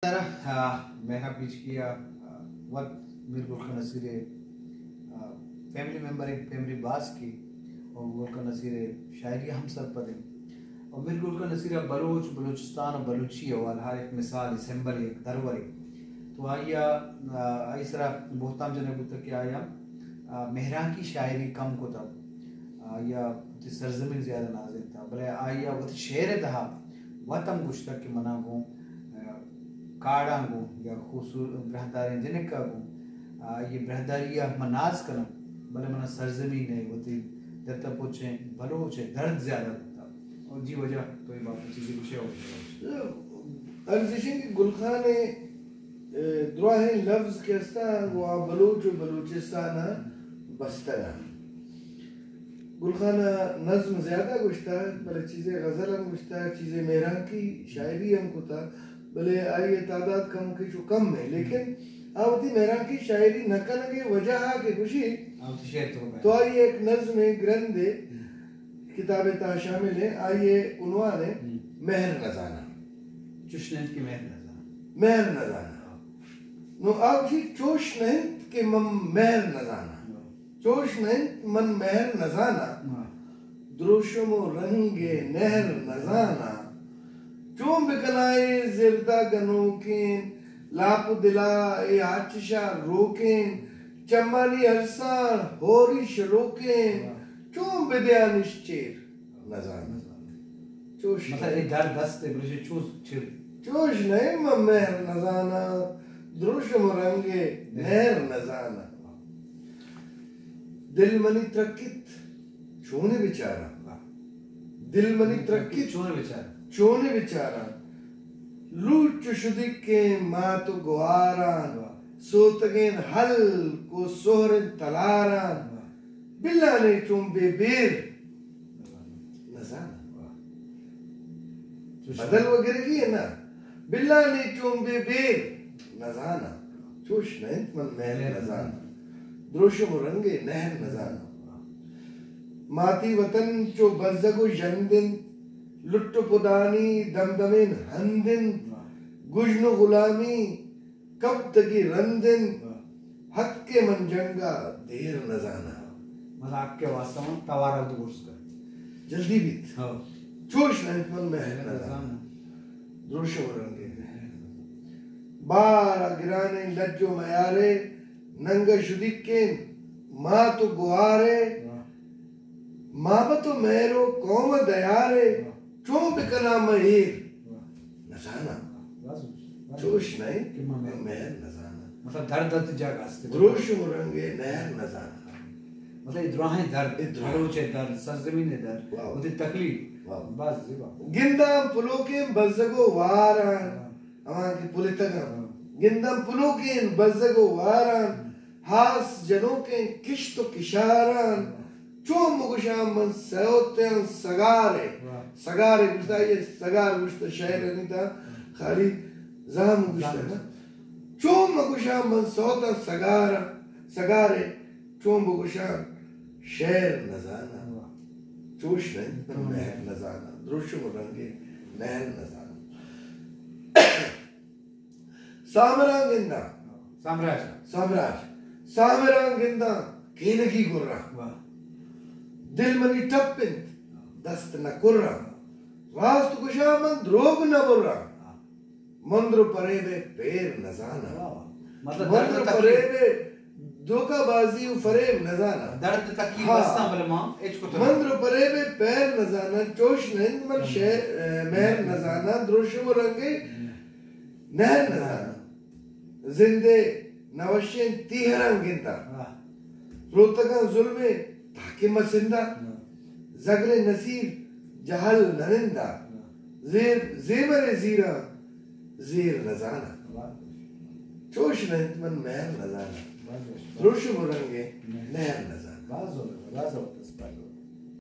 آ، مہراب بیچکی ءَ، آ، وت میر گل خان نصیر ءِ، آ، فیملی ممبر ءِ، فیملی باز کہ، اور گل خان نصیر ءِ شاعری ءَ ہم سرپد ایں۔ اور میر گل خان نصیر ءَ بلوچ، بلوچستان اور بلوچی ءِ حوالہ ءَ یک مثال، سمبل، یک درورے۔ تو آئی ءَ، آ، آئی سرا بہتام جنگ بوتگ کہ آئی ءَ، آ، مہرانکی شاعری کم کتگ۔ آئی ءَ وتی سرزمین زیادہ نازینتگ، بلے آئی ءَ وتی شعر ءِ تہا وت ہم گوشتگ کہ منا گوں، آ، کاڑاں گوں یا خصوص براہداریں جنک ءَ گوں، آ، آئی ءِ براہداری ءَ من ناز کناں، بلے منا سرزمین ءِ، وتی درتہ پچیں بلوچ ءِ درد زیادہ بوتگ۔ اور جی واجہ تو اے بابت ءَ چیزے گوشے؟ اور عرض ایش انت کہ گل خان ءِ، اے، دراہیں لفظ کہ استاں، گوں آ بلوچ و بلوچستان ءَ بستگ انت۔ گل خان ءَ نظم زیادہ گوشتہ، بلے چیزے غزل ہم گوشتہ، چیزے مہرانکی شاعری ہم کتہ، بلے آئی ءِ تعداد کموکے چو کم ایں، لیکن آ وتی مہرانکی شاعری نہ کنگ ءِ وجہ ءَ کہ گوشی، آ وتی شعر تو تو آئی ءِ یک نظمے گرندے کتاب ءِ تہا شامل ایں، آئی ءِ عنوان ایں ہم۔ مہر نزاناں۔ چوش نہ انت کہ مہر نزاناں۔ مہر نزاناں۔ نو آ گوشی، چوش نہ انت کہ من مہر نزاناں۔ ہاں۔ چوش نہ انت من مہر نزاناں۔ ہاں۔ دروشم و رنگ ءِ نہر نزاناں۔ چون بکناں اے زرد ءَ گنوکیں، لاپ و دل ءَ اے آچش ءَ روکیں، چمانی ارساں ہوری شلوکیں، ہاں۔ چون بدیاں اش چیر نزاناں۔ چوش مطلب، اے درد است، بلے چوش چیر۔ چوش نہ انت من مہر نزاناں، دروشم و رنگ ءِ نہر نزاناں۔ دل منی ترکیت، چون بچاراں۔ دل منی ترکیت، چون بچاراں۔ چون بچاراں۔ لوٹ چو شدیکیں مات و گواراں، واہ۔ سوتگیں ہلک و سہریں تلاراں۔ واہ۔ بلانے چون بے بیر نزاناں۔ واہ۔ چوش بدل و گرگی ایں نا۔ بلانے چون بے بیر نزاناں۔ چوش نہ انت من مہر نزاناں۔ دروشم و رنگ ءِ نہر نزاناں۔ ماتی وطن چو بزگ و ژند انت، لٹ و پدانی دمدمیں ہند انت، گژن و غلامی کپتگی رند انت، حق ءِ من جنگ ءَ دیر نزاناں۔ مطلب، حق ءِ واسطہ من توار ءَ تو برز کن۔ جلدی بیت۔ ہاں۔ چوش نہ انت من مہر نزاناں۔ دروشم و رنگ ءِ نہر۔ بار ءَ گرانیں لج و میارے، ننگ ءَ شدیکیں مات و گوارے۔ واہ۔ محبت و مہر و قوم ءِ دیارے، واہ۔ چون بکناں من ایر واہ۔ نزاناں۔ واہ، واہ۔ چوش نہ انت کہ من مہر نزاناں۔ مطلب، درد ات جاگہ است۔ دروشم و رنگ ءِ نہر نزاناں۔ مطلب، اے دراہیں درد، اے دراہ۔ بلوچ ءِ درد، سرزمین ءِ درد، واہ۔ وتی تکلیف۔ واہ۔ باز زیبا۔ گنداں پلوکیں بزگ و واراں۔ واہ۔ ہما کہ پلتگاں۔ ہاں۔ گنداں پلوکیں بزگ و واراں، ہاس جنوکیں کشت و کشاراں۔ ہاں۔ چون بگوشاں من سوتاں سگارے۔ واہ۔ سگارے گوشتہ، یہ سگار گوشتہ شعر نہیں تھا، خالی زام گوشتہ زام۔ نا۔ چون بگوشاں من سوتاں سگاراں، سگارے، چون بگوشاں شعر نزاناں۔ واہ۔ چوش نہ انت من ہاں۔ مہر نزاناں، دروشم و رنگ ءِ نہر نزاناں۔ سامراں گنداں۔ سامراج۔ سامراج۔ سامراں گنداں، کینگی گراں۔ واہ۔ دل منی ٹپ انت، دست نہ کراں۔ راست گوشاں من دروگ نہ براں۔ واہ۔ مندر و پریب ءِ پیر نزاناں۔ واہ، واہ۔ مطلب، مندر درد و تکلیف۔ پریب ءِ دھوکہ بازی و فریب نزاناں۔ درد تکلیف ہاں۔ ہستاں، بلے ما ہچ کتگ۔ مندر و پریب ءِ پیر نزاناں، چوش نہ انت من ہاں۔ شعر، اے، مہر نزاناں، دروشم و رنگ ءِ نہر نزاناں۔ زند ءِ نوشیں تیہراں گنداں۔ واہ۔ روتگاں ظلم ءِ تاکہ مسنداں۔ واہ۔ زگریں نصیر جہل نہ ننداں۔ واہ۔ زیر، زیمر ءِ زیراں زیر نزاناں۔ واہ۔ چوش نہ انت من مہر نزاناں۔ واہ، واہ۔ دروشم و رنگ ءِ نہر نزاناں۔ واہ، واہ، واہ، واہ۔